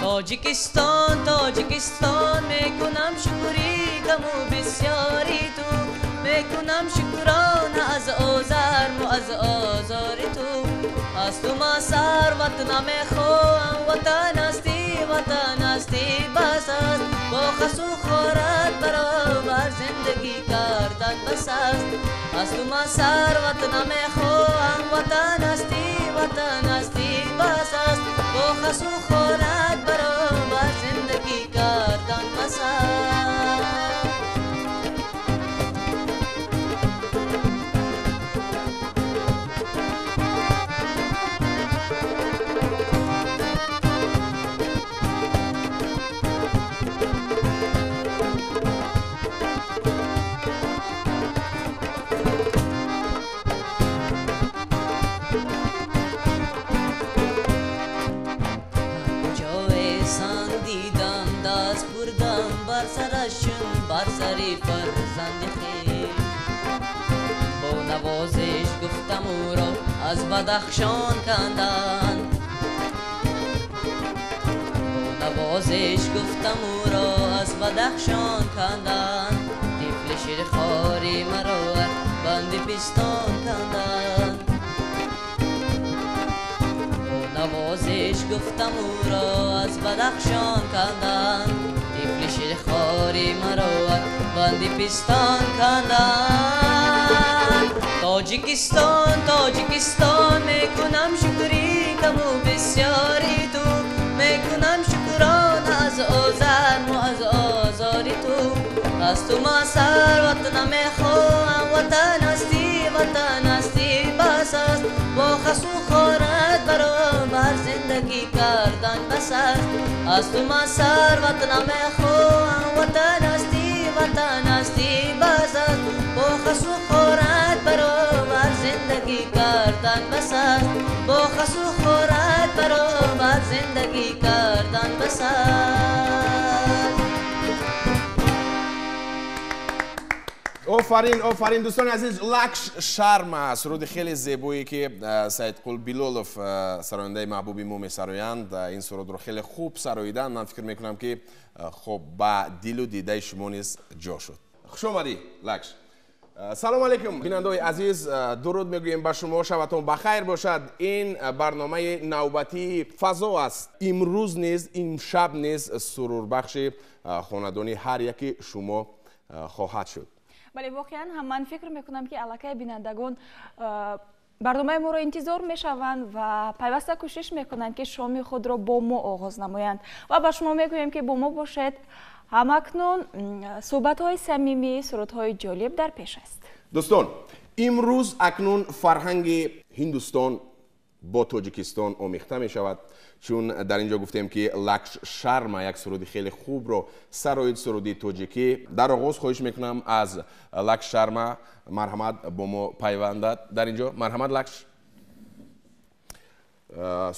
Тоҷикистон, Тоҷикистон, мекунам шукри каму бисёри ту, мекунам шукрона аз озарму аз озори ту. Аз ту ман сарват намехоҳам, ватан ҳастӣ, ватан ҳастӣ бас аст. Бо хасу хорат баробар зиндагӣ кардан бас аст. Аз ту ман сарват намехоҳам, ватан ҳастӣ, ватан ҳастӣ бас аст. Бо хасу хорат баробар зиндагӣ кардан бас аст. Аз Бадахшон канданд, бо навозиш гуфтам ӯро аз Бадахшон канданд. Тифли ширхори маро аз банди пистон канданд. Бо навозиш гуфтам ӯро аз Бадахшон канданд. Тифли ширхори маро аз банди пистон канданд. Тоҷикистон, Тоҷикистон, мекунам шукри каму бисёри ту, мекунам шукрона аз озарму аз озори ту. Аз ту ман сарват намехоҳам, ватан ҳастӣ, ватан ҳастӣ бас аст. Бо хасу хорат баробар зиндагӣ кардан бас аст. Аз ту ман сарват намехоҳам, ватан ҳастӣ, ватан ҳастӣ бас аст. Бо хасу хорат баробар зиндагӣ кардан бас аст. Бо хасу хорат баробар зиндагӣ кардан бас аст. Офарин, офарин дӯстони азиз, Лакш Шарма, суруди хеле зебое ки Саидқул Билолов, сарояндаи маҳбуби мо, месароянд. Ин сурудро хеле хуб сароиданд. Ман фикр мекунам ки хуб ба дилу дидаи шумо низ ҷо шуд. Хуш омадӣ, Лакш. Салом алейкум, бинандаои азиз, дуруд мегӯем ба шумо, шабатон бахайр бошад. Ин барномаи навбатии фазо аст. Имрӯз низ, имшаб низ сурурбахши хонадони ҳар яки шумо хоҳад шуд. Бале, воқеан ҳам ман фикр мекунам, ки аллакай бинандагон барномаи моро интизор мешаванд ва пайваста кӯшиш мекунанд, ки шоми худро бо мо оғоз намоянд. Ва ба шумо мегӯем, ки бо мо бошед. Ҳамакнун суҳбатҳои самимӣ, сурудҳои ҷолиб дар пеш аст. Дӯстон, имрӯз акнун фарҳанги Ҳиндустон бо Тоҷикистон омехта мешавад, чун дар ин ҷо гуфтем, ки Лакш Шарма як суруди хеле хубро сароид, суруди тоҷикӣ. Дар оғоз хоҳиш мекунам аз Лакш Шарма, марҳамат, бо мо пайвандад дар ин ҷо. Марҳамат, Лакш.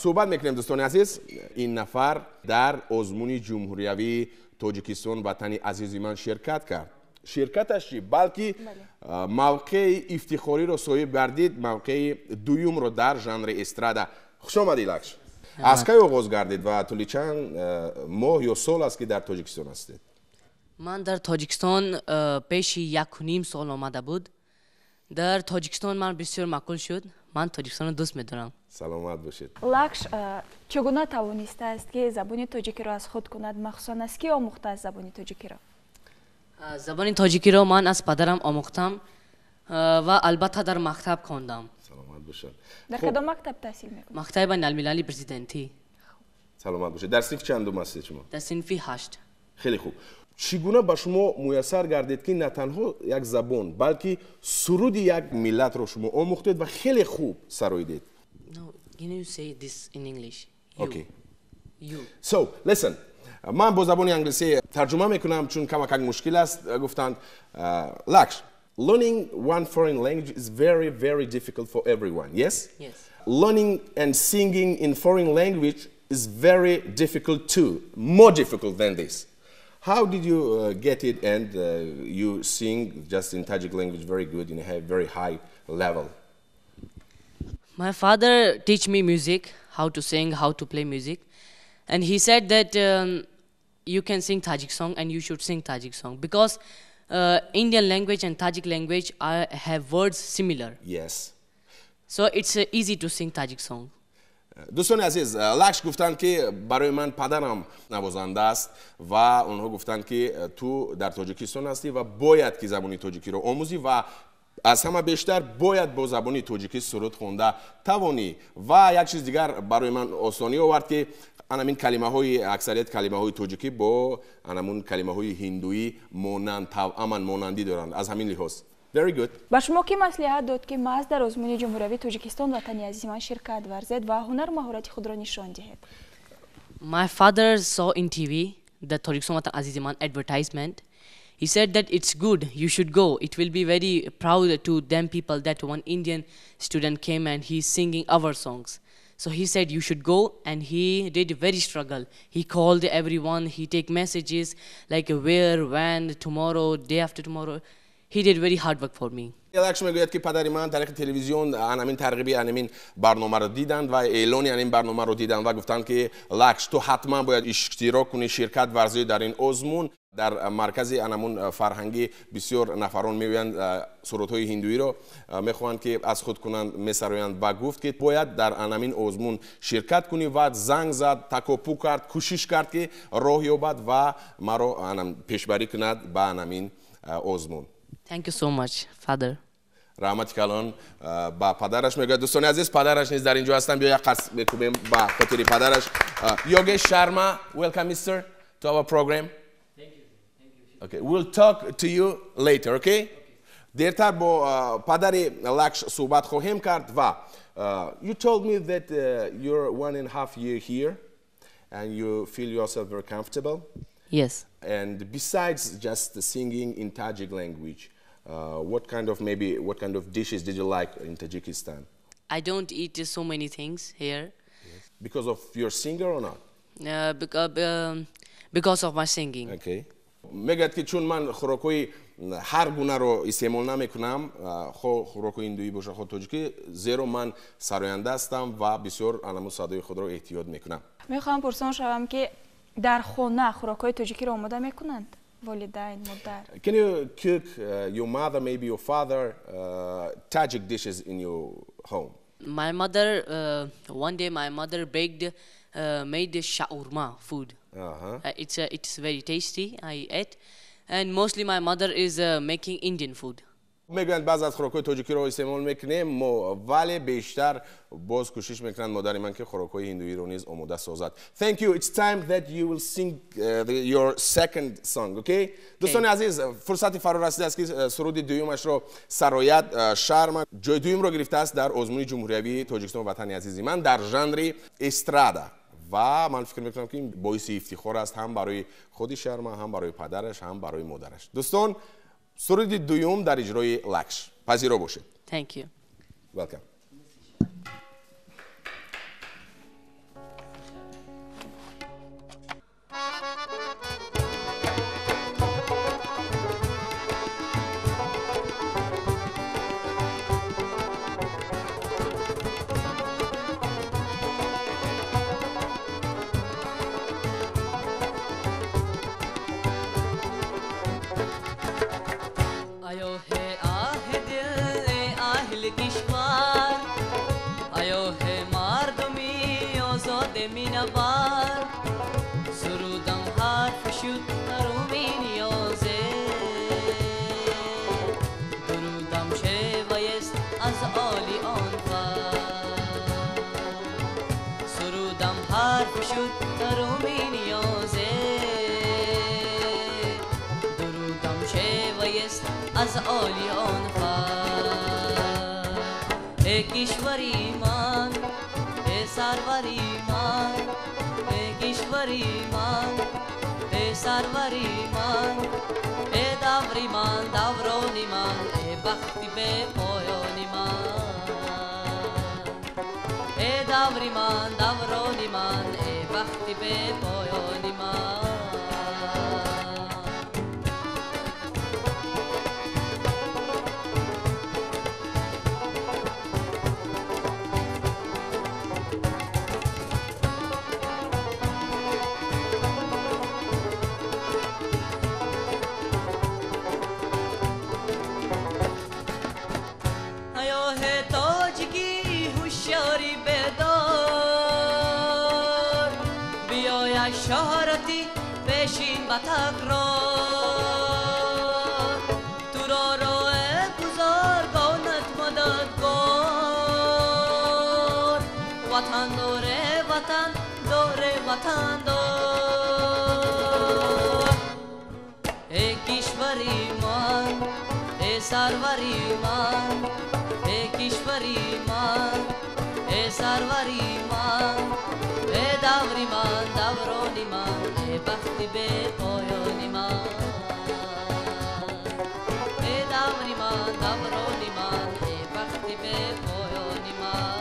Суҳбат мекунем, дӯстони азиз. Ин нафар дар озмуни ҷумҳуриявии Тоҷикистон «Ватани азизи ман» ширкат кард. Ширкаташ чӣ, балки мавқеи ифтихориро соҳиб гардид, мавқеи дуюмро дар жанри эстрада. Хуш омадӣ, Лакш. Аз кай оғоз гардид ва тӯли чанд моҳ ё сол аст, ки дар Тоҷикистон ҳастед? Ман дар Тоҷикистон пеши 1.5 сол омада буд. Дар Тоҷикистон ман бисёр маъқул шуд. Ман Тоҷикистонро дӯст медорам. Саломат бошед. Лакш чӣ гуна тавонистааст, ки забони тоҷикиро аз худ кунад? Махсусан аз кӣ омӯхтааст забони тоҷикиро? Забони тоҷикиро ман аз падарам омӯхтам ва албатта дар мактаб хондам. Саломат бошад. Дар кадом мактаб таҳсил мекунед? Мактаби байналмилалии президентӣ. Саломат бошед. Дар синфи чандум ҳастед шумо? Дар синфи ҳашт. Хеле хуб. Чӣ гуна ба шумо муяссар гардид, ки на танҳо як забон, балки суруди як миллатро шумо омӯхтед ва хеле хуб сароидед? No, can you say this in English? You. Okay. You. So, listen. Ман бо забони англисӣ тарҷума мекунам, чун камакак мушкил аст гуфтанд. Лакш, learning one foreign language is very, very difficult for everyone, yes? Yes. Learning and singing in foreign language is very difficult too, more difficult than this. How did you get it and you sing just in Tajik language very good in a very high level? My father teach me music, how to sing, how to play music. And he said that you can sing Tajik song and you should sing Tajik song because Indian language and Tajik language are, have words similar. So it's easy to sing Tajik song. Дӯстони азиз, Лакш гуфтанд, ки барои ман падарам навозанда аст ва онҳо гуфтанд, ки ту дар Тоҷикистон ҳастӣ ва бояд ки забони тоҷикиро омӯзӣ ва аз ҳама бештар бояд бо забони тоҷикӣ суруд хонда тавонӣ. Ва як чиз дигар барои ман осонӣ овард, ки анамин калимаҳои, аксарият калимаҳои тоҷикӣ бо анамун калимаҳои ҳиндуӣ монанд, тавъаман монандӣ доранд. Аз ҳамин лиҳоз, very good. Ба шумо кӣ маслиҳат дод, ки маҳз дар озмуни ҷумҳуриявии Тоҷикистон «Ватани азизи ман» ширкат варзед ва ҳунару маҳорати худро нишон диҳед? My father saw in TV the Тоҷикистон Ватан Азизи Ман advertisement. He said that it's good, you should go. It will be very proud to them people that one Indian student came and he's singing our songs. So he said you should go, and he did very struggle. He called everyone, he take messages like where, when, tomorrow, day after tomorrow. He did very hard work for me. Лакш мегӯяд, ки падари ман тариқи телевизион анамин тарғиби анамин барномаро диданд ва эълони анин барномаро диданд ва гуфтанд, ки Лакш, ту ҳатман бояд иштирок кунӣ, ширкат варзӣ дар ин озмун. Дар маркази анамун фарҳангӣ бисёр нафарон меоянд, сурудҳои ҳиндуиро мехоҳанд, ки аз худ кунанд, месароянд, ва гуфт, ки бояд дар анамин озмун ширкат кунӣ. Ва занг зад, такопӯ кард, кӯшиш кард, ки роҳ ёбад ва маро пешбарӣ кунад ба анамин озмун. Thank you so much, father. Раҳмати калон ба падараш мегӯяд. Дӯстони азиз, падараш низ дар ин ҷо ҳастанд. Биё як қарсак мекӯбем ба хотири падараш. Йогеш Шарма, welcome, mister, to our program. Okay, we'll talk to you later, okay? Дертар бо падари Лакш суҳбат хоҳем кард. Ва you told me that you're 1.5 year here and you feel yourself very comfortable. Yes. And besides just the singing in Tajik language, what kind of maybe what kind of dishes did you like in Tajikistan? I don't eat so many things here. Because of your singer or not? Because of my singing. Okay. Мегӯяд, ки чун ман хӯрокҳои ҳар гунаро истеъмол намекунам, хо хӯрокҳои ҳиндуӣ боша, хо тоҷикӣ, зеро ман сароянда ҳастам ва бисёр анаму садои худро эҳтиёт мекунам. Мехоҳам пурсон шавам, ки дар хона хӯрокҳои тоҷикиро омода мекунанд волидайн, модар? Can you cook, your mother, maybe your father, Tajik dishes in your home? My mother, one day my mother baked, made the shawarma food. It's very tasty. I ate, and mostly my mother is making Indian food. Мегӯянд, баъзе аз хӯрокҳои тоҷикиро истеъмол мекунем мо, вале бештар боз кӯшиш мекунанд модари ман, ки хӯрокҳои ҳиндуиро низ омода созад. Thank you. It's time that you will sing your second song, okay? Дӯстони азиз, фурсати фаро расидааст, ки суруди дуюмашро сарояд. Шарма ҷои дуюмро гирифтааст дар озмуни ҷумҳуриявии Тоҷикистон «Ватани азизи ман» дар жанри эстрада ва ман фикр мекунам, ки ин боиси ифтихор аст ҳам барои худи Шарма, ҳам барои падараш, ҳам барои модараш. Дӯстон, суруди дуюм дар иҷрои Лакш, пазиро бошед. Thank you. Welcome. بار سرودم حرف شد رومی نیازه درودم شیوه‌ست از عالی آن فر سرودم حرف شد رومی نیازه درودم شیوه‌ست از عالی آن فر ای کشوری من ای سروری من ای کشوری من ای سروری من ای دوری من دورانی من ای بختی به پایانی من ای دوری من دورانی من ای بختی به پایانی من. شهرتی بشین با تکرار تو را راه بزرگانت مددگار وطن داره وطن داره وطن دار ای کشوری من ای سروری من ای کشوری من ای سروری من ای دوری من دورانی من ای بختی به پایانی من ای دوری من دورانی من ای بختی به پایانی من.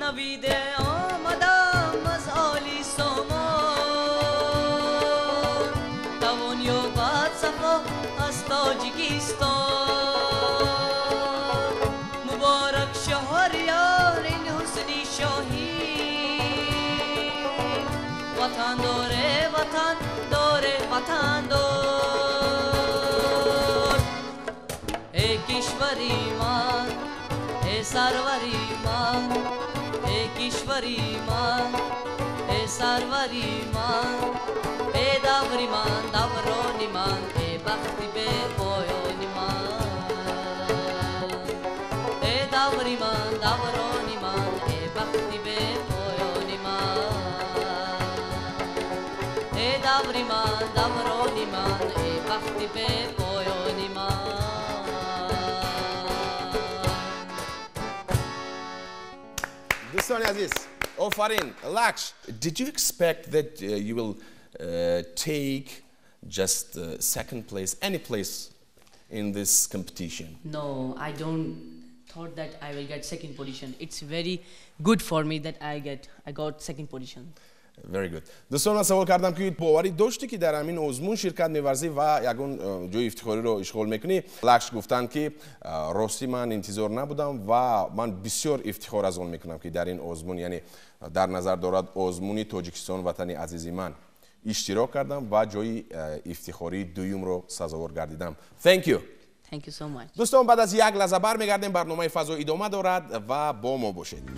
نوید آمدم از عالی سامان توان یابد صفا از تاجیکستان مبارک شهریار این حسنی شاهی وطن داره وطن داره وطن دار ای کشوری من ای سروری من ای کشوری من ای سروری من ای دوری من دورانی من ای بختی به پایانی من ای دوری من دورانی من ای بختی به پایانی من ای دوری من دورانی من ای بختی به پایانی من. دوستان عزیز، آفرین. Laksh, did you expect that you will take just second place, any place in this competition? No, I don't thought that I will get second position. It's very good for me that I got second position. Very good. دوستان من سوال کردم که باوری داشتی که در همین آزمون شرکت می‌ورزی و یگون جای افتخاری رو اشغال میکنی. لکش گفتند که راستی من انتظار نبودم و من بسیار افتخار از آن میکنم که در این آزمون، یعنی در نظر دارد آزمونی تاجیکستان وطن عزیزی من، اشتراک کردم و جای افتخاری دوم رو سزاوار گردیدم. Thank you. Thank you so much. دوستان بعد از یک لحظه برمیگردیم، برنامه فضا ادامه دارد و با ما باشید.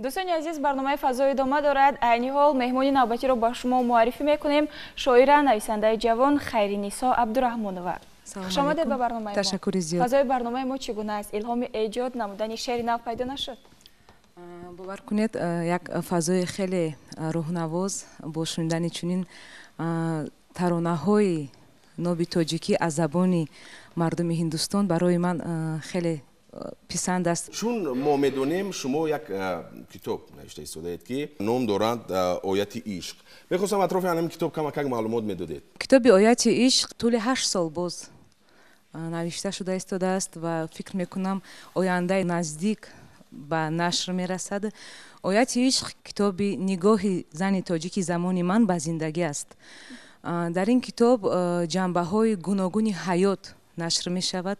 دوستان عزیز، برنامه فضا ادامه دارد. عین حال مهمانی نوبتی رو با شما معرفی میکنیم، شاعره نویسنده جوان خیرینیسا عبدالرحمانova. خوش آمدید به برنامه ما. تشکر زیاد. فضای برنامه ما چگونه است؟ الهام ایجاد نمودن شعر نو پیدا نشد؟ باور کنید یک فضای خیلی روحنواز با شنیدن چنین ترانه های ناب تاجیکی از زبان مردم هندوستان برای من خیلی پسند است. چون ما میدونیم شما یک کتاب نوشته ایستادید که نام دارند آیت عشق. میخواستم اطراف همین کتاب کم کم معلومات میدادید. کتاب آیت عشق طول 8 سال باز نوشته شده ایستاده است و فکر میکنم آینده نزدیک ба нашр мерасад. Ояти ишқ китоби нигоҳи зани тоҷики замони ман ба зиндагӣ аст. Дар ин китоб ҷанбаҳои гуногуни ҳаёт нашр мешавад.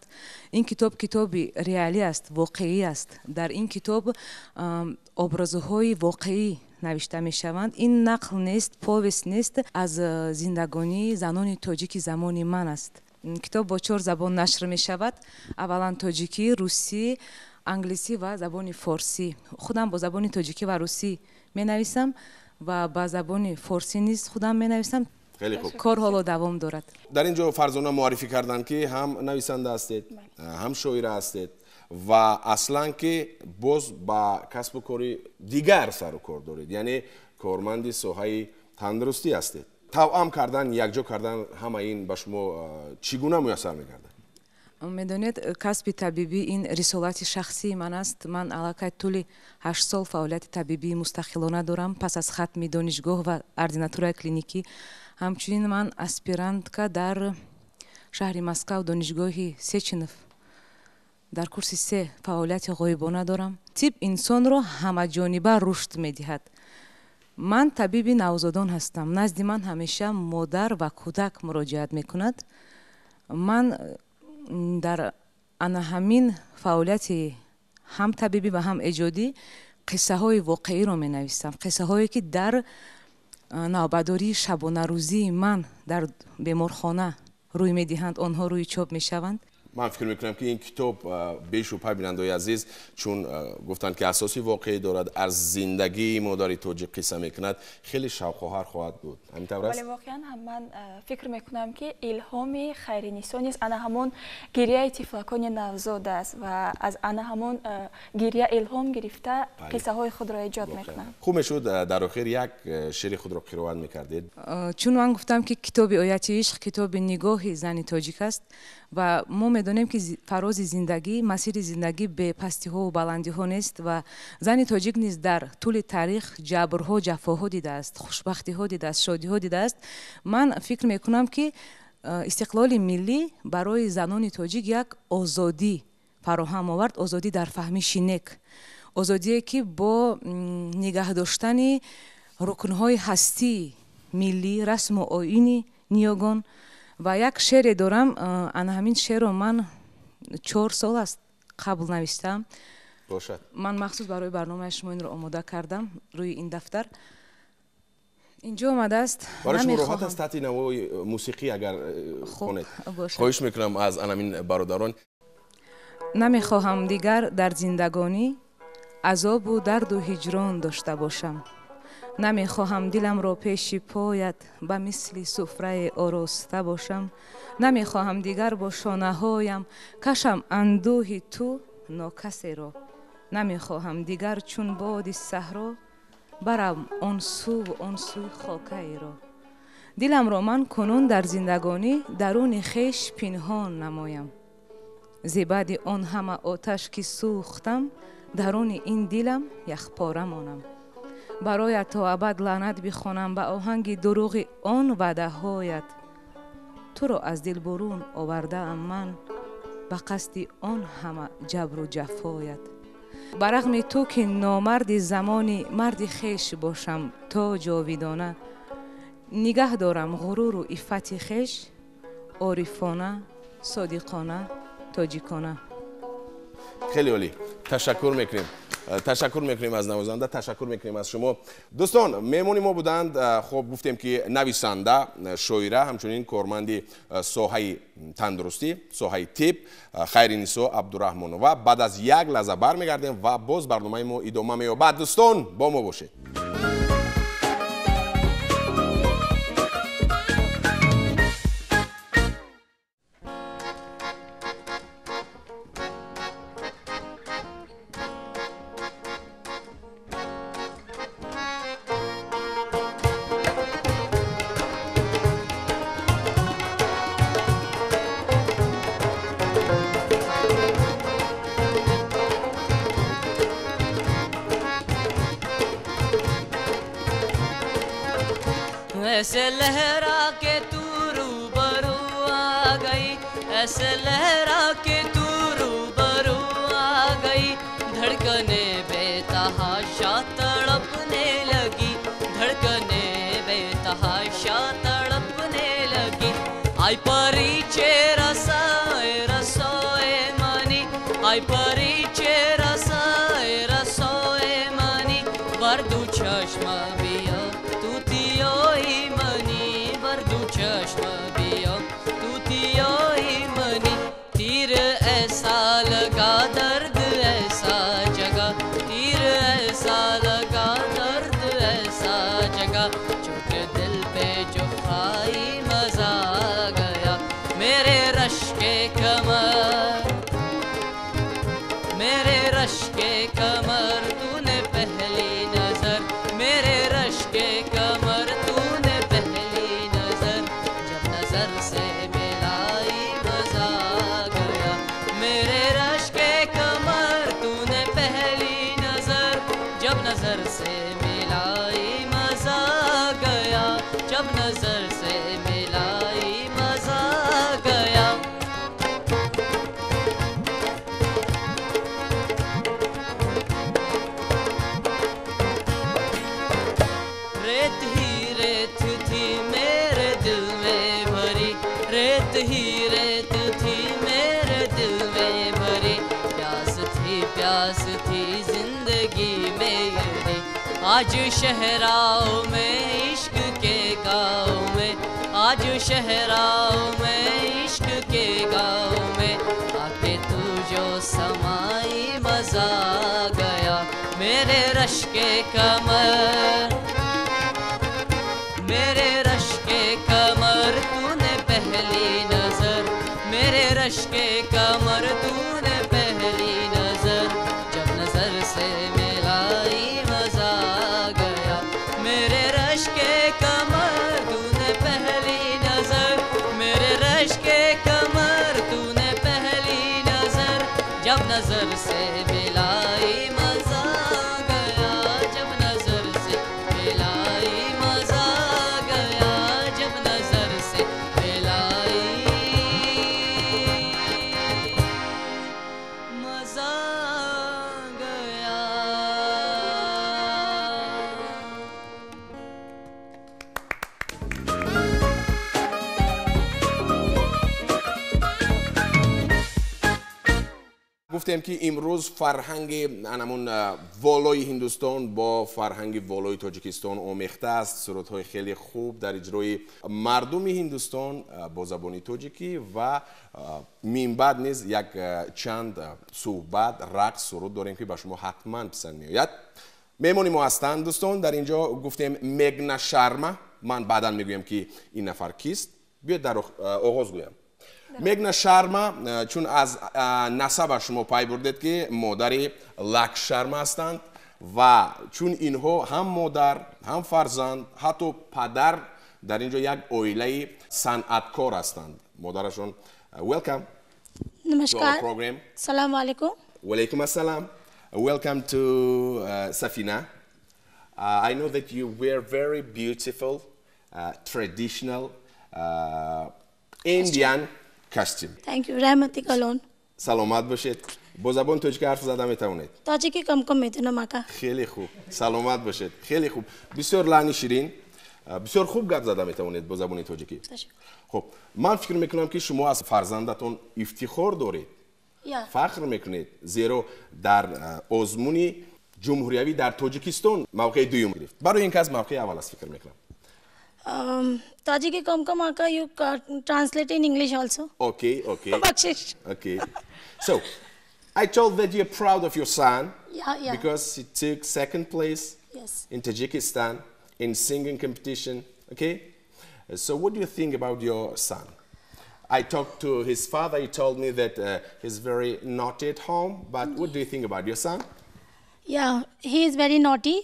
Ин китоб китоби реалӣ аст, воқеӣ аст. Дар ин китоб образҳои воқеӣ навишта мешаванд. Ин нақл нест, повест нест, аз зиндагонии занони тоҷики замони ман аст. Китоб бо 4 забон нашр мешавад. Аввалан тоҷикӣ, русӣ, англисӣ ва забони форсӣ. Худам бо забони тоҷикӣ ва русӣ менависам ва ба забони форсӣ низ худам менависам. Хеле хуб. Кор ҳоло давом дорад. Дар ин ҷо Фарзона муаррифӣ карданд, ки ҳам нависанда ҳастед, ҳам шоира ҳастед ва аслан ки боз ба касбу кори дигар сару кор доред, яъне корманди соҳаи тандурустӣ ҳастед. Тавъам кардан, якҷо кардан ҳама ин ба шумо чӣ гуна муяссар мегардад? Медонед, касби табибӣ ин рисолати шахсии ман аст. Ман аллакай тӯли 8 сол фаъолияти табибии мустақилона дорам пас аз хатми донишгоҳ ва ординатураи клиникӣ. Ҳамчунин ман аспирантка дар шаҳри Москав, донишгоҳи Сеченов, дар курси 3 фаъолияти ғоибона дорам. Тиб инсонро ҳамаҷониба рушд медиҳад. Ман табиби навзодон ҳастам. Назди ман ҳамеша модар ва кӯдак муроҷиат мекунад. Ман дар ана ҳамин фаъолияти ҳам табибӣ ва ҳам эҷодӣ қиссаҳои воқеиро менависам, қиссаҳое ки дар навбатдории шабонарӯзии ман дар беморхона рӯй медиҳанд, онҳо рӯи чоп мешаванд. Ман фикр мекунам, ки ин китоб бешубҳа, бинандаои азиз, чун гуфтанд, ки асоси воқеӣ дорад, аз зиндагии модари тоҷик қисса мекунад, хеле шавқовар хоҳад буд. Ҳамин тавр аст? Бале, воқеан ҳам ман фикр мекунам, ки илҳоми Хайринисо низ ана ҳамон гирияи тифлакони навзод аст ва аз ана ҳамон гирия илҳом гирифта қиссаҳои худро эҷод мекунад. Хуб мешуд дар охир як шеъри худро қироат мекардед. Чун ман гуфтам, ки китоби Ояти ишқ китоби нигоҳи зани тоҷик аст ва мо медонем, ки фарози зиндагӣ, масири зиндагӣ бе пастиҳову баландиҳо нест ва зани тоҷик низ дар тӯли таърих ҷабрҳо, ҷафоҳо дидааст, хушбахтиҳо дидааст, шодиҳо дидааст. Ман фикр мекунам, ки истиқлоли миллӣ барои занони тоҷик як озодӣ фароҳам овард, озодӣ дар фаҳмиши нек, озодие ки бо нигаҳ доштани рукнҳои ҳастии миллӣ, расму оини ниёгон. Ва як шеъре дорам, ана ҳамин шеърро ман 4 сол аст қабл навиштам. Бошад. Ман махсус барои барномаи шумо инро омода кардам рӯи ин дафтар. Инҷо омадааст. Барои шумо роҳат аст таҳти навои мусиқӣ агар хонед? Хоҳиш мекунам аз ана ҳамин бародарон. Намехоҳам дигар дар зиндагонӣ азобу дарду ҳиҷрон дошта бошам. Намехоҳам диламро пеши поят ба мисли суфрае ороста бошам. Намехоҳам дигар бо шонаҳоям кашам андӯҳи ту нокасеро. Намехоҳам дигар чун боди саҳро барам он суву он сӯи хокаеро. Диламро ман кунун дар зиндагонӣ даруни хеш пинҳон намоям. Зи баъди он ҳама оташ ки сӯхтам, даруни ин дилам яхпора монам. Бароят то абад лаънат бихонам ба оҳанги дурӯғи он ваъдаҳоят. Туро аз дил бурун овардаам ман ба қасди он ҳама ҷабру ҷафоят. Ба рағми ту ки номарди замони марди хеш бошам то ҷовидона, нигаҳ дорам ғуруру иффати хеш орифона, содиқона, тоҷикона. Хеле олӣ, ташаккур мекунем. Ташаккур мекунем аз навозанда, ташаккур мекунем аз шумо. Дӯстон, меҳмони мо буданд, хуб гуфтем, ки нависанда, шоира, ҳамчунин корманди соҳаи тандурустӣ, соҳаи тиб Хайринисо Абдураҳмонова. Баъд аз як лаҳза бармегардем ва боз барномаи мо идома меёбад. Дӯстон, бо мо бошед. ऐसे लहरा के तू रूबरू आ गई, ऐसे लहरा के तू रूबरू आ गई, धड़कने बेतहाशा तड़पने लगी, धड़कने बेतहाशा तड़पने लगी। आई परिचय रसाए रसोए मनी, आई परिचय रसाए रसोए मनी, बरदू चश्म बिया तूतियोई मनी, बरदू चश्म बिया तूतियोई मनी। तीर ऐसा लगा दर्द ऐसा जगा, तीर ऐसा लगा दर्द ऐसा जगा, चोट दिल पे जो खाई मजा गया। मेरे रश्के कमर, मेरे रश्के कमर तूने पहली नजर, मेरे रश्के कमर तूने पहली नजर, जब नजर से मिलाई मजा गया। मेरे रश्के कमर तूने पहली नजर, जब नजर से मिलाई मजा गया, जब नजर से मिलाई मजा गया। रेत ही रेत थी मेरे दिल में भरी, रेत ही रेत थी मेरे दिल में भरी, प्यास थी जिंदगी मेरी। आज शहराओं में इश्क के गाँव में, आज शहराओं में इश्क के गाँव में, आके तू जो समाई मजा गया। मेरे रश्के कमर, मेरे रश्के कमर तूने पहली नजर, मेरे रश्के कमर तूने पहली नजर, जब नजर से मिलाई मजा गया। मेरे रश्के कमर तूने पहली नजर, मेरे रश्के कमर तूने पहली नजर, जब नजर से मिलाई मजा गया, जब नजर से मिलाई मजा गया, जब नजर से मिलाई मजा गया। Гуфтем, ки имрӯз фарҳанги анамун волои Ҳиндустон бо фарҳанги волои Тоҷикистон омехта аст. Сурудҳои хеле хуб дар иҷрои мардуми Ҳиндустон бо забони тоҷикӣ ва минбаъд низ як чанд суҳбат, рақс, суруд дорем, ки ба шумо ҳатман писанд меояд. Меҳмони мо ҳастанд, дӯстон, дар ин ҷо гуфтем Мегна Шарма. Ман баъдан мегӯям, ки ин нафар кист. Биёед, дар оғоз гӯям. Мегна Шарма, чун аз насабаш шумо пай бурдед, ки модари Лакш Шарма ҳастанд ва чун инҳо ҳам модар, ҳам фарзанд, ҳатто падар дар ин ҷо як оилаи санъаткор ҳастанд. Модарашон, welcome to our Namaskar. program. Salam alaikum. Walaikum assalam. Welcome to Safina. I know that you wear very beautiful traditional Indian costume. Thank you. Rahmati kalon. Саломат бошед. Бо забони тоҷикӣ ҳарф зада метавонед? Тоҷикӣ кам кам метунам, ака. Хеле хуб. Саломат бошед. Хеле хуб. Бисёр лаҳни ширин. Бисёр хуб гап зада метавонед бо забони тоҷикӣ. Ташаккур. Хуб, ман фикр мекунам, ки шумо аз фарзандатон ифтихор доред. Yeah. Фахр мекунед, зеро дар озмуни ҷумҳуриявӣ дар Тоҷикистон мавқеи дуюм гирифт. Барои ин кас мавқеи аввал аст, фикр мекунам. Тоҷикӣ кам кам, ака, you translate in English also. Okay. Бахшиш. Okay. So, I told that you're proud of your son Yeah. because he took second place in Tajikistan in singing competition. Okay? So, what do you think about your son? I talked to his father. He told me that he's very naughty at home. But what do you think about your son? Yeah, he is very naughty,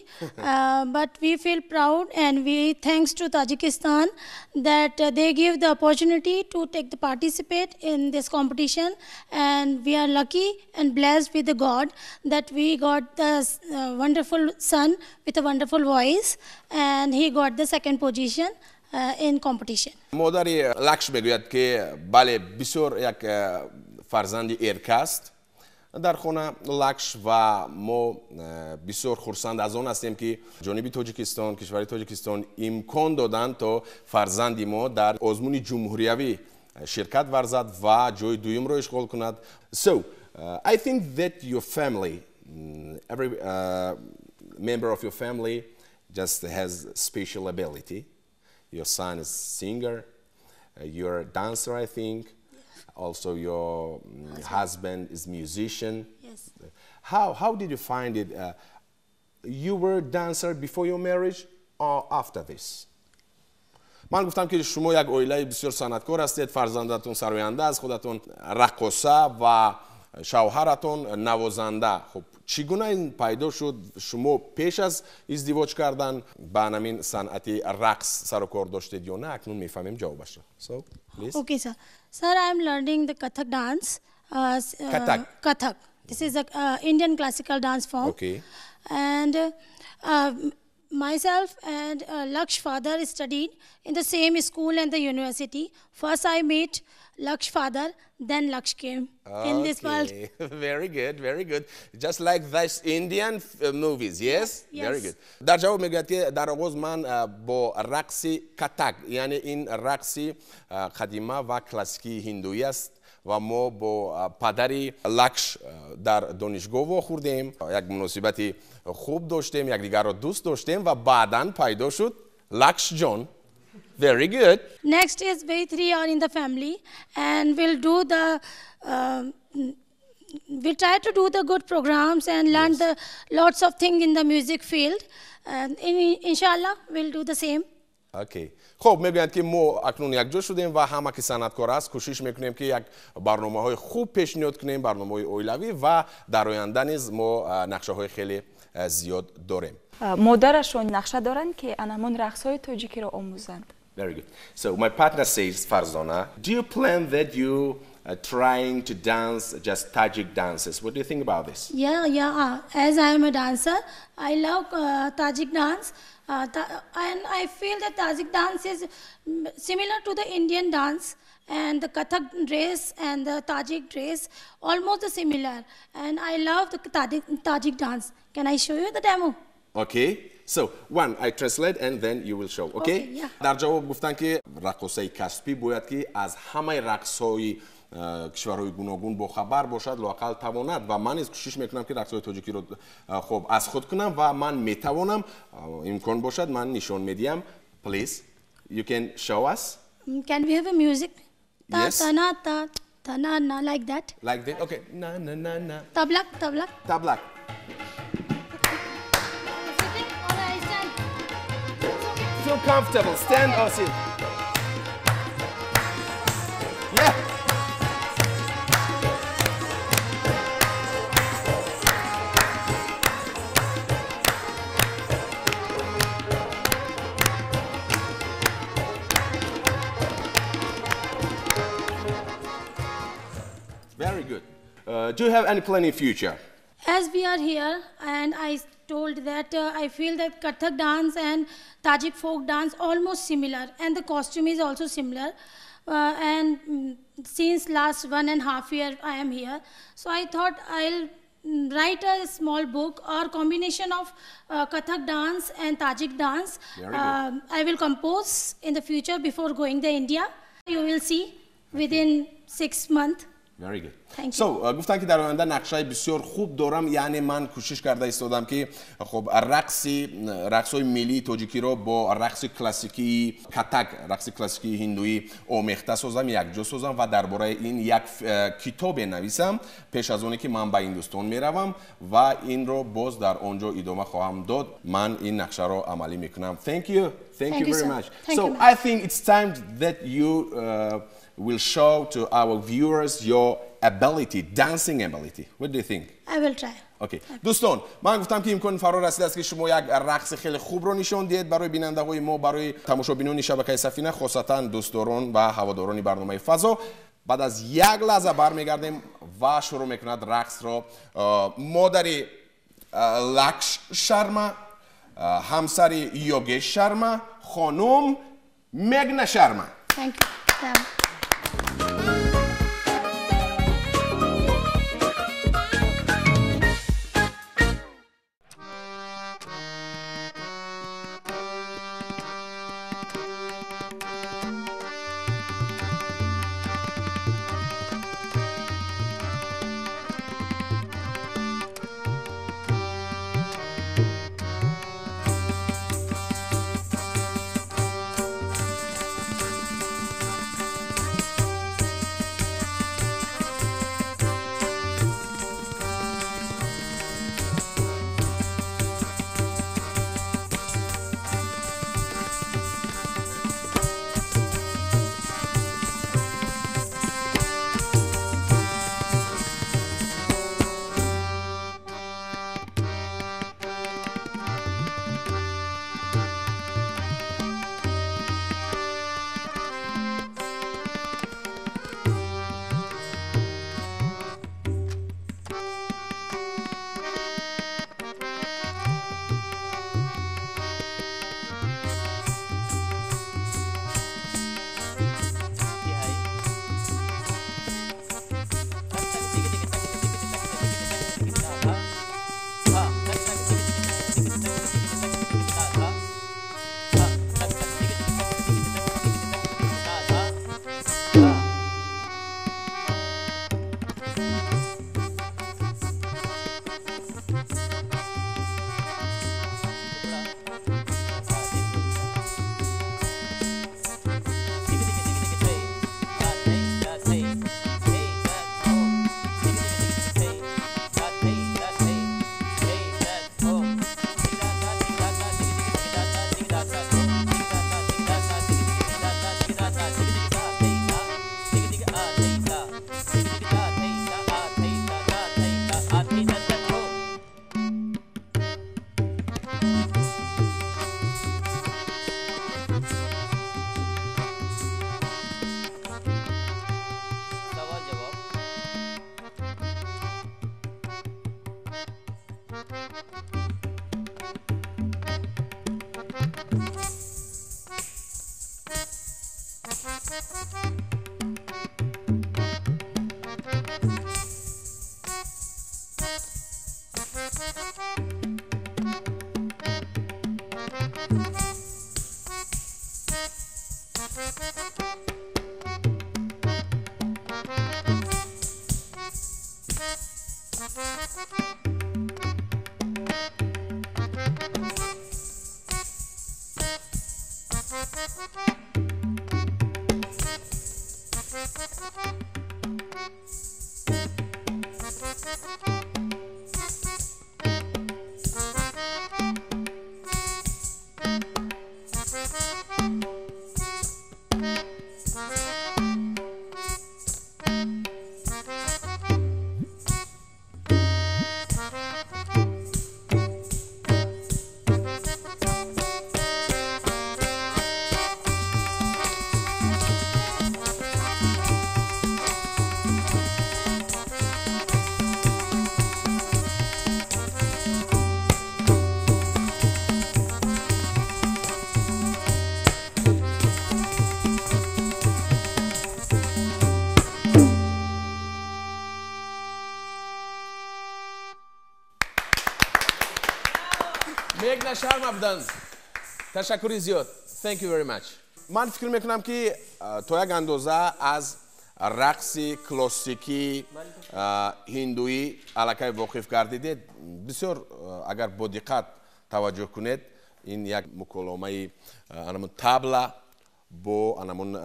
but we feel proud and we thanks to Tajikistan that they give the opportunity to take the participate in this competition, and we are lucky and blessed with the God that we got the wonderful son with a wonderful voice, and he got the second position in competition. Модари Лакш мегӯяд, ки бале, бисёр як фарзанди эрка аст. Дар хона Лакш ва мо бисёр хурсанд аз он ҳастем, ки ҷониби Тоҷикистон, кишвари Тоҷикистон имкон доданд, то фарзанди мо дар озмуни ҷумҳуриявӣ ширкат варзад ва ҷои дуюмро ишғол кунад. So, I think that your family, every member of your family just has special ability. Your son is singer, you're a dancer, I think. Also, your husband is musician. Yes. How did you find it? You were dancer before your marriage or after this? Ман гуфтам, ки шумо як оилаи бисёр санъаткор ҳастед, фарзандатон сароянда аст, худатон раққоса ва шавҳаратон навозанда. Хуб, чӣ гуна ин пайдо шуд? Шумо пеш аз издивоҷ кардан ба ҳамин санъати рақс сару кор доштед ё на? Акнун мефаҳмем ҷавобашро. So, please. Okay, sir. Sir, I am learning the Kathak dance. Kathak. Kathak. This is a Indian classical dance form. And myself and Laksh father studied in the same school and the university. First I met Laksh father, then Laksh came in this world. Very good, very good. Just like this Indian movies, yes? Yes. Very good. Дар ҷавоб мегӯяд, ки дар оғоз ман бо рақси катак, яъне ин рақси қадима ва классикии ҳиндуӣ аст, ва мо бо падари Лакш дар донишгоҳ вохӯрдем, як муносибати хуб доштем, якдигарро дӯст доштем ва баъдан пайдо шуд Лакш ҷон. Very good. Next is we three are in the family and we'll try to do the good programs and learn the lots of things in the music field. And inshallah, we'll do the same. Okay. Хуб, мегӯянд, ки мо акнун якҷо шудем ва ҳама ки санъаткор аст, кӯшиш мекунем, ки як барномаҳои хуб пешниҳод кунем, барномаҳои оилавӣ, ва дар оянда низ мо нақшаҳои хеле зиёд дорем. Модарашон нақша доранд, ки ана ҳамон рақсҳои тоҷикиро омӯзанд. Very good. So my partner says, Farzona, do you plan that you are trying to dance just Tajik dances? What do you think about this? Yeah. As I am a dancer, I love Tajik dance. And I feel that Tajik dance is similar to the Indian dance, and the Kathak dress and the Tajik dress almost similar. And I love the Tajik dance. Can I show you the demo? Okay. So, one, I translate and then you will show, okay? Okay, yeah. Дар ҷавоб гуфтан, ки раққосаи касбӣ бояд ки аз ҳамаи рақсҳои кишварҳои гуногун бохабар бошад, лоақал тавонад, ва ман низ кӯшиш мекунам, ки рақсҳои тоҷикиро хуб аз худ кунам ва ман метавонам, имкон бошад, ман нишон медиҳам. Please, you can show us. Can we have a music? Ta Yes. ta na ta ta na na, like that. Like that? Okay. Na na na na. Tablak, tablak. Tablak. Sitting or I stand? It's okay. Feel comfortable. Stand or sit. Yeah. Very good. Do you have any plan in future? As we are here, and I told that I feel that Kathak dance and Tajik folk dance almost similar, and the costume is also similar. And since last 1.5 year I am here, so I thought I'll write a small book or combination of Kathak dance and Tajik dance. Very good. I will compose in the future before going to India. You will see within 6 months. Very good. Thank you. So, гуфтанд, ки дар оянда нақшаи бисёр хуб дорам, яъне ман кӯшиш карда истодам, ки хуб рақсҳои миллии тоҷикиро бо рақси классикии катак, рақси классикии ҳиндуӣ омехта созам, якҷо созам ва дар бораи ин як китобе нависам пеш аз оне ки ман ба Ҳиндустон меравам ва инро боз дар он ҷо идома хоҳам дод. Ман ин нақшаро амалӣ мекунам. Thank you. Thank Thank you you, very sir. much. Thank So, you, ma'am. I think it's time that you will show to our viewers your ability, dancing ability. What do you think? I will try. Okay. Дӯстон, ман гуфтам, ки имкон фаро расидааст, ки шумо як рақси хеле хубро нишон диҳед барои бинандаҳои мо, барои тамошобинони шабакаи Сафина, хосатан дӯстдорон ва ҳаводорони барномаи Фазо. Баъд аз як лаҳза бармегардем ва шурӯъ мекунад рақсро модари Лакш Шарма, ҳамсари Йогеш Шарма, хонум Мегна Шарма. Thank you. Yeah. Мегна Шарма буданд. Ташаккури зиёд. Thank you very much. Ман фикр мекунам, ки то як андоза аз рақси классикии ҳиндуӣ аллакай воқиф гардидед. Бисёр агар бо диққат таваҷҷӯҳ кунед, ин як муколомаи анамун табла бо анамун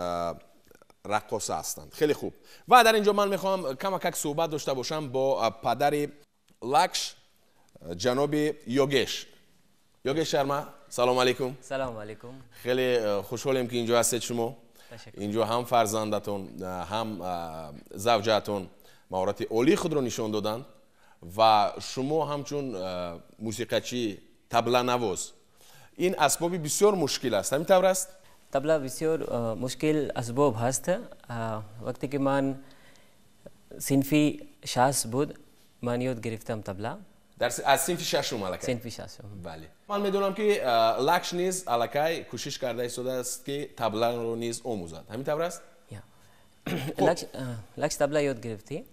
раққоса ҳастанд. Хеле хуб. Ва дар ин ҷо ман мехоҳам камакак суҳбат дошта бошам бо падари Лакш, ҷаноби Йогеш. Йогеш Шарма, салом алейкум. Салом алейкум. Хеле хушҳолем, ки инҷо ҳастед шумо. Инҷо ҳам фарзандатон, ҳам завҷаатон маҳорати олии худро нишон доданд ва шумо ҳамчун мусиқачӣ, табланавоз. Ин асбоби бисёр мушкил аст. Ҳамин тавр аст? Табла бисёр мушкил асбоб ҳаст. Вақте ки ман синфи 6 буд, ман ёд гирифтам табла. Аз синфи шашум аллакай? Синфи шашум. Бале. Ман медонам, ки Лакш низ аллакай кӯшиш карда истодааст, ки табларо низ омӯзад. Ҳамин тавр аст? Лакш табла ёд гирифтӣ.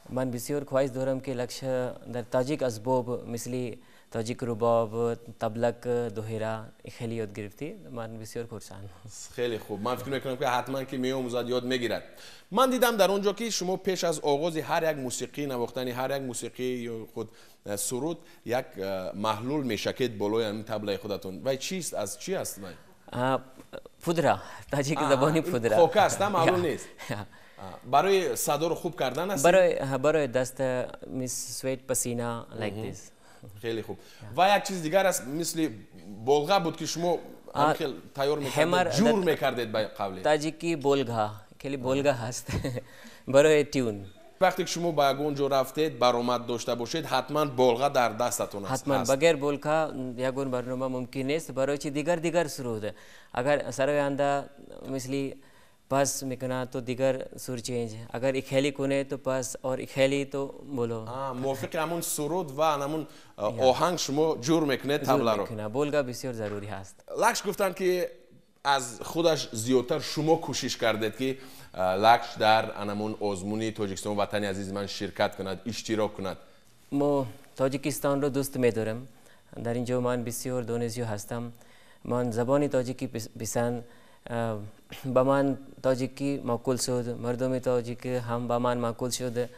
Ман бисёр хоҳиш дорам, ки Лакш дар тоҷик асбоб мисли тоҷик рубоб, таблак, доҳира хеле ёд гирифтӣ. Ман бисёр хурсанд. Хеле хуб. Ман фикр мекунам, ки ҳатман ки меомӯзад, ёд мегирад. Ман дидам дар он ҷо, ки шумо пеш аз оғози ҳар як мусиқӣ, навохтани ҳар як мусиқӣ ё худ суруд, як маҳлул мешакед болои ҳамин таблаи худатон. Вай чист? Аз чӣ аст вай? Пудра. Тоҷик забони пудра. Хока аст, маҳлул нест. Барои садоро хуб кардан аст? Барои даст, мис sweat, пасина, like this. Хеле хуб. Ва як чиз дигар аст, мисли болға буд, ки шумо хел тайёр мекардед, ҷур мекардед ба қавле. Тоҷики болға, хеле болға ҳаст барои tune. Вақте ки шумо ба ягон ҷо рафтед, баромад дошта бошед, ҳатман болға дар дастатон аст. Ҳатман, багайр болға ягон барнома мумкин нест. Барои чи дигар суруд. Агар сароянда мисли пас мекунад, то дигар сур change. Агар ихели кунед, то пас ор ихели то боло. Мувофиқи ҳамун суруд ва ҳамун оҳанг шумо ҷур мекунед табларо. Болға бисёр зарурӣ ҳаст. Лакш гуфтанд, ки аз худаш зиёдтар шумо кӯшиш кардед, ки Лакш дар анамун озмуни Тоҷикистон ватани азизи ман ширкат кунад, иштирок кунад. Мо Тоҷикистонро дӯст медорем. Дар ин ҷо ман бисёр донишҷӯ ҳастам. Ман забони тоҷикӣ писанд, ба ман тоҷикӣ маъқул шуд, мардуми тоҷик ҳам ба ман маъқул шуд.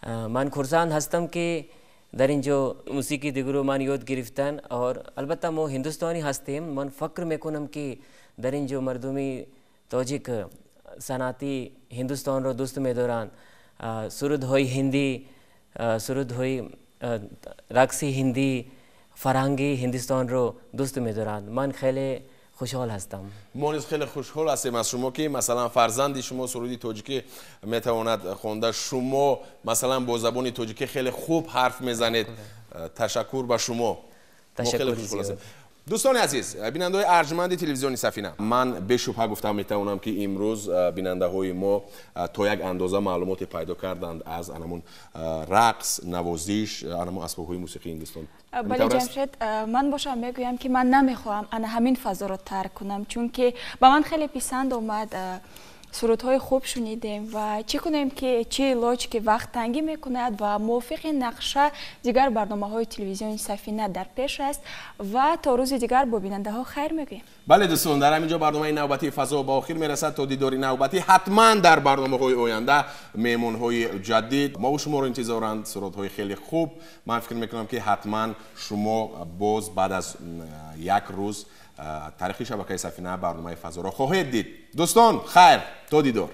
Ман хурсанд ҳастам, ки дар ин ҷо мусиқии дигарро ман ёд гирифтан. Албатта мо ҳиндустонӣ ҳастем. Ман фикр мекунам, ки дар ин ҷо мардуми тоҷик санъати ҳиндустонро дӯст медоранд. Сурудҳои ҳиндӣ, сурудҳои рақси ҳиндӣ, фарҳанги ҳиндустонро дӯст медоранд. Ман хеле хушҳол ҳастам. Мо низ хеле хушҳол ҳастем аз шумо, ки масалан фарзанди шумо суруди тоҷикӣ метавонад хонда. Шумо масалан бо забони тоҷикӣ хеле хуб ҳарф мезанед. Ташаккур ба шумо. Мо хеле хушҳол ҳастем. Дӯстони азиз, бинандаҳои арҷманди телевизиони Сафина, ман бешубҳа гуфта метавонам, ки имрӯз бинандаҳои мо то як андоза маълумоте пайдо карданд аз анамун рақс, навозиш, анамун асбобҳои мусиқии Ҳиндустон. Бале, Ҷамшед, ман бошам мегӯям, ки ман намехоҳам ана ҳамин фазоро тарк кунам, чунки ба ман хеле писанд омад, сурудҳои хуб шунидем ва чӣ кунем, ки чӣ илоҷ, ки вақт тангӣ мекунад ва мувофиқи нақша дигар барномаҳои телевизиони Сафина дар пеш аст ва то рӯзи дигар бо бинандаҳо хайр мегӯем. Бале, дӯстон, дар ҳамин ҷо барномаи навбатии Фазо ба охир мерасад. То дидори навбатӣ, ҳатман дар барномаҳои оянда меҳмонҳои ҷадид мову шуморо интизоранд, сурудҳои хеле хуб. Ман фикр мекунам, ки ҳатман шумо боз баъд аз як рӯз таърихи шабакаи Сафина барномаи Фазоро хоҳед дид. Дӯстон, хайр, то дидор.